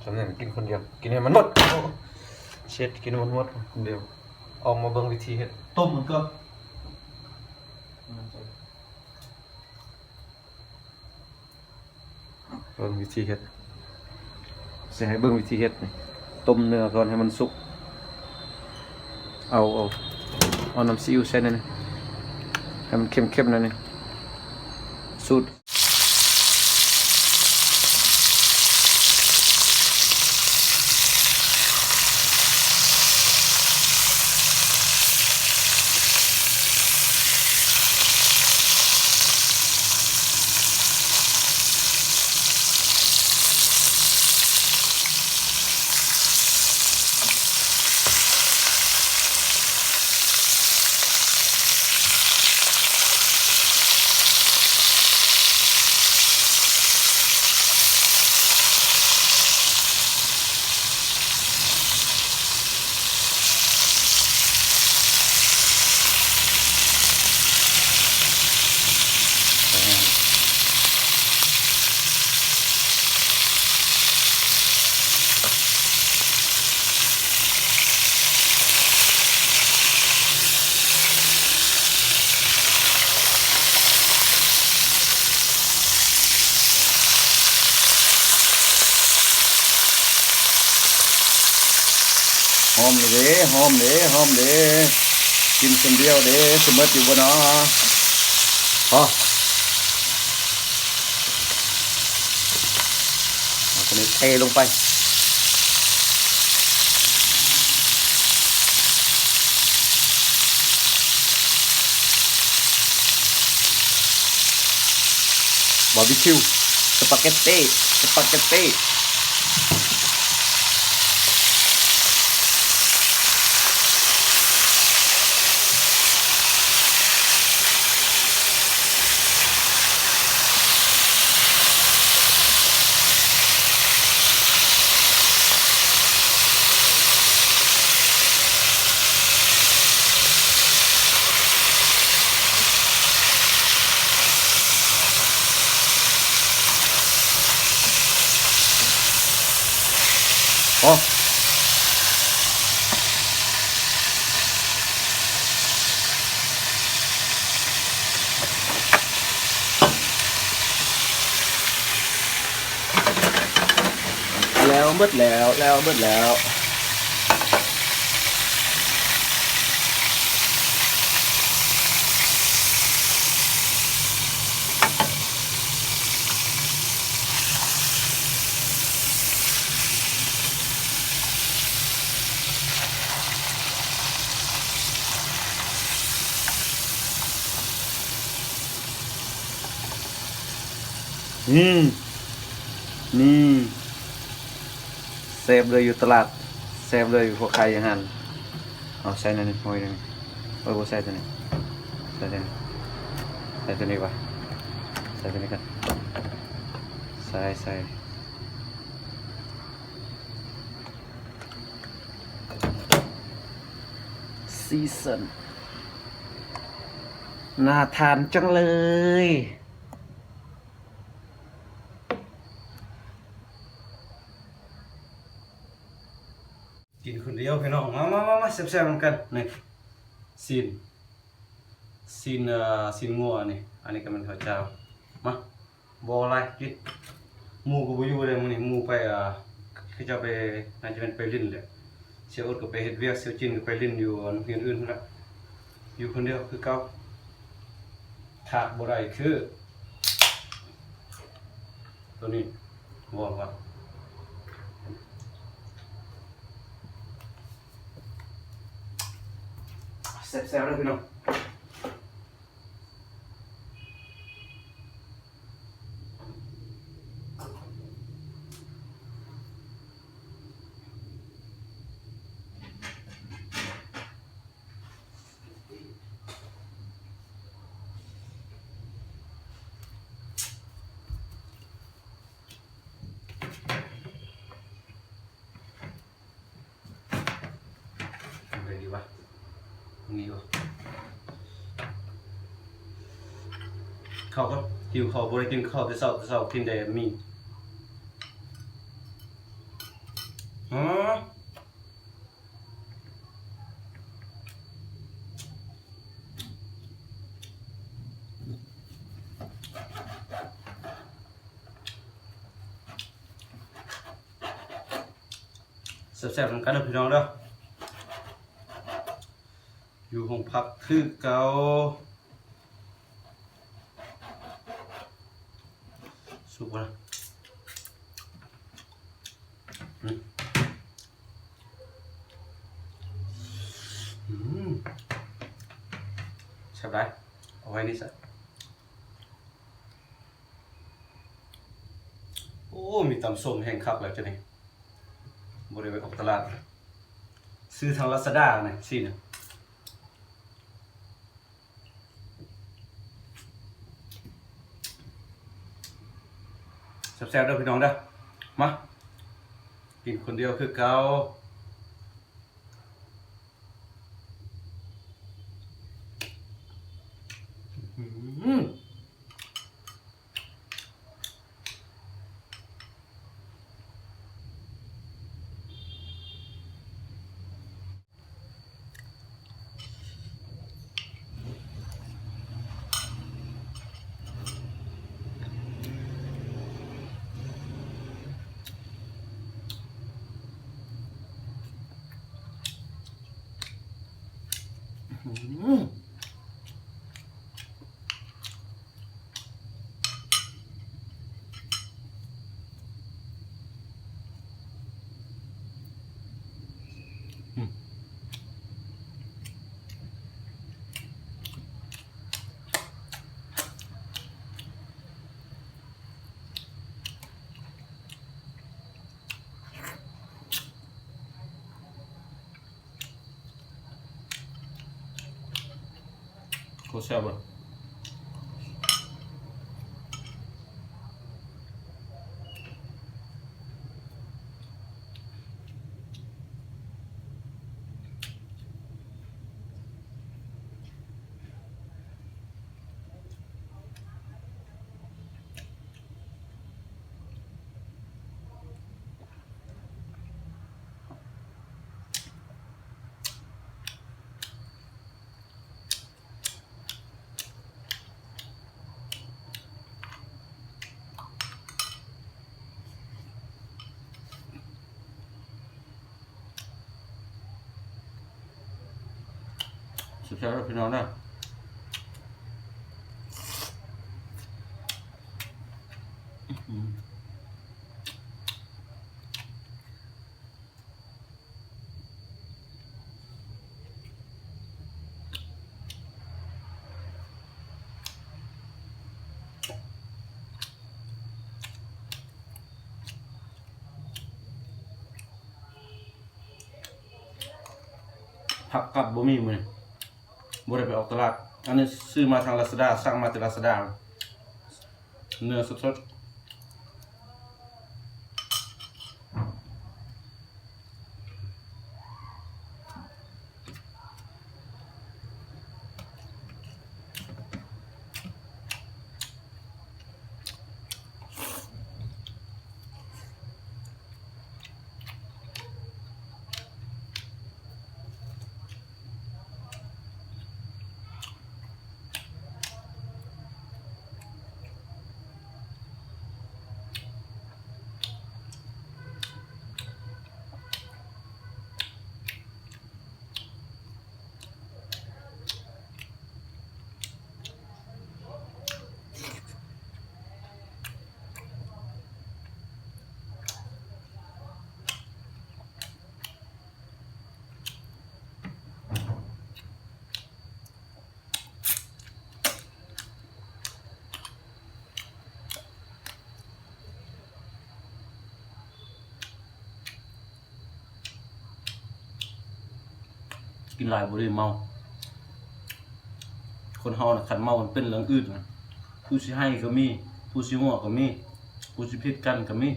ສຳເລັດກິນຄົນດຽວ ກິນໃຫ້ມັນໝົດ. ໂອ້ ເຊັດ ກິນໃຫ້ມັນໝົດຄົນດຽວ. ອອກມາເບິ່ງວິທີເຮັດ ຕົ້ມມັນກ່ອນ. ເບິ່ງວິທີເຮັດ ຊິໃຫ້ເບິ່ງວິທີເຮັດນີ້. ຕົ້ມເນື້ອກ່ອນໃຫ້ມັນສຸກ. ເອົາ ເອົາ ເອົານ້ຳຊີອິ້ວໃສ່ແດ່ນີ້ ໃຫ້ມັນເຂັ້ມໆແດ່ນີ້ ສູດ. ຫອມເດ້ ຫອມເດ້ ຫອມເດ້. ກິນຄົນດຽວເດ້ ຊິໝົດຢູ່ບໍ່ນໍ? ພໍ ເອົາຕົວນີ້ເທລົງໄປ. ບາບີຄິວ ສະປາເກັດຕີ ສະປາເກັດຕີ. ໂອ້ ແລ້ວໝົດແລ້ວ ແລ້ວໝົດແລ້ວ. ອືມ ນີ້ ແຊບເລີຍຢູ່ຕະຫຼາດ ແຊບເລີຍຢູ່ພວກຂາຍອາຫານ. ເອົາໃສ່ໜ້ອຍໜຶ່ງ ໂຮຍໜຶ່ງ. ໂອ້ຍ ບໍ່ໃສ່ຕົວນີ້ ໃສ່ຕົວນີ້ ໃສ່ຕົວນີ້ວ່າ ໃສ່ຕົວນີ້ກ່ອນ ໃສ່ ໃສ່. ຊີຊັນ ໜ້າທານຈັງເລີຍ. ກິນຄົນດຽວພີ່ນ້ອງ ມາ ມາ ມາ ມາ ແຊບໆນຳກັນ. ນີ້ ຊີ້ນ ຊີ້ນ ເອີ ຊີ້ນງົວນີ້ ອັນນີ້ກໍແມ່ນເຂົ້າເຈົ້າ. ມາ ບໍ່ຫຼາຍ ກິນ. ໝູ່ກໍບໍ່ຢູ່ເດ້ມື້ນີ້ ໝູ່ໄປ ເອີ ເຂົາເຈົ້າໄປ ໜ້າຈະແມ່ນໄປຫຼິ້ນແຫຼະ. ສ່ຽວອົດກໍໄປເຮັດວຽກ ສ່ຽວຈິນກໍໄປຫຼິ້ນຢູ່ໂຮງຮຽນອື່ນພຸ້ນລະ. ຢູ່ຄົນດຽວຄືເກົ່າ ຂາດບໍ່ໄດ້ຄື ໂຕນີ້ ວອນວ່າ ແຊບໆເດີພີ່ນ້ອງ. ເອົາໃດດີວະ? ນີ້ວະ? ເຂົ້າກ່ອນ ຫິວເຂົ້າ ບໍ່ໄດ້ກິນເຂົ້າແຕ່ເຊົ້າ ແຕ່ເຊົ້າກິນແຕ່ໝີ່. ແຊບໆນຳກັນເດີພີ່ນ້ອງເດີ ຢູ່ໂຮງພັກຄືເກົ່າ. ສຸກບໍ່ນະ? ອືມ ອືມ ແຊບຫຼາຍ ເອົາໄວ້ນີ້ຊະ. ໂອ້ ມີຕຳສົ້ມແຮງຄັກແລ້ວເຈົ້ານີ້ ບໍ່ໄດ້ໄປອອກຕະຫຼາດ ຊື້ທາງລາຊາດ້ານະຊີ້ນະ. ແຊບໆເດີພີ່ນ້ອງເດີ ມາ ກິນຄົນດຽວຄືເກົ່າ. ອືມ ໂຄດແຊບເລີຍ. ແຊບໆເດີພີ່ນ້ອງເດີ. ຜັກກັບບໍ່ມີມື້ນີ້ ບໍ່ໄດ້ໄປອອກຕະຫຼາດ. ອັນນີ້ຊື້ມາທາງລາຊາດ້າ ສັ່ງມາແຕ່ລາຊາດ້າ ເນື້ອສົດໆ. ກິນຫຼາຍບໍ່ໄດ້ເມົາ. ຄົນເຮົານະ ຄັນເມົາມັນເປັນເລື່ອງອື່ນນະ ຜູ້ຊິໄຫ້ກໍມີ ຜູ້ຊິຫົວກໍມີ ຜູ້ຊິຜິດກັນກໍມີ.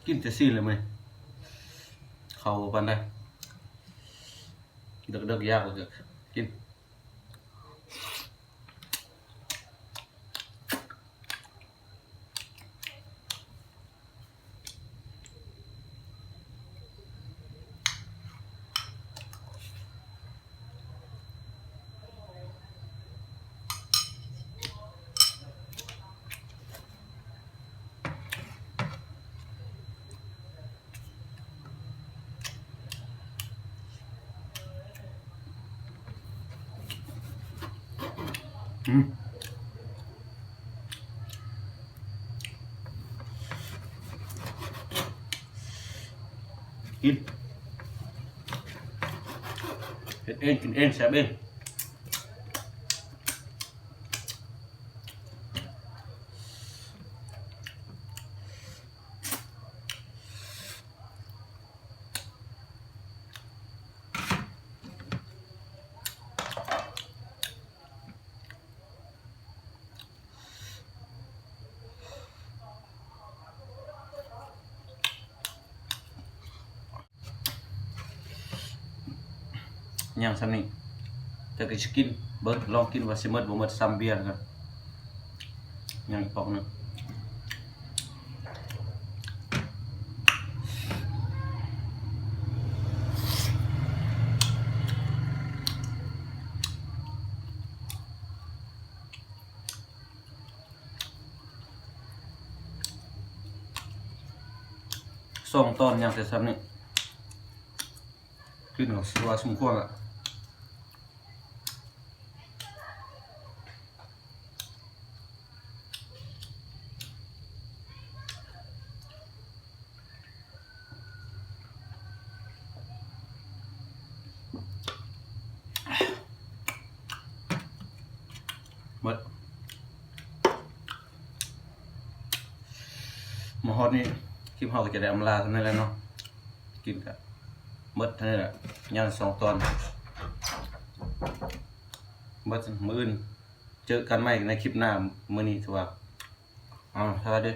ກິນແຕ່ຊີ້ນແລ້ວມື້ນີ້ ເຂົ້າບໍ່ປານໃດ ເດິກໆ ຢາກເລີຍ ກິນ. ອ ອືມ ກິນ ເຮັດເອງ ກິນເອງ ແຊບເອງ. ຍັງສ່ຳນີ້ ແຕ່ກໍຊິກິນ ເບິ່ງ ລອງກິນວ່າຊິໝົດບໍ່ໝົດ ສ່ຳເບຍແລ້ວກໍ ຍັງອີກປອກໜຶ່ງ. ສອງຕອນຍັງແຕ່ສ່ຳນີ້ ກິນກໍຖືວ່າສົມຄວນລະ. ໝົດ ມາຮອດນີ້ ຄລິບເຮົາກໍຈະໄດ້ອຳລາເທົ່ານັ້ນແຫຼະເນາະ ກິນກະໝົດເທົ່ານັ້ນແຫຼະ ຍັງສອງຕອນ ໝົດ ມື້ອື່ນເຈີກັນໃໝ່ໃນຄລິບໜ້າ ມື້ນີ້ຖືວ່າ ເອົາ ສະບາຍດີ.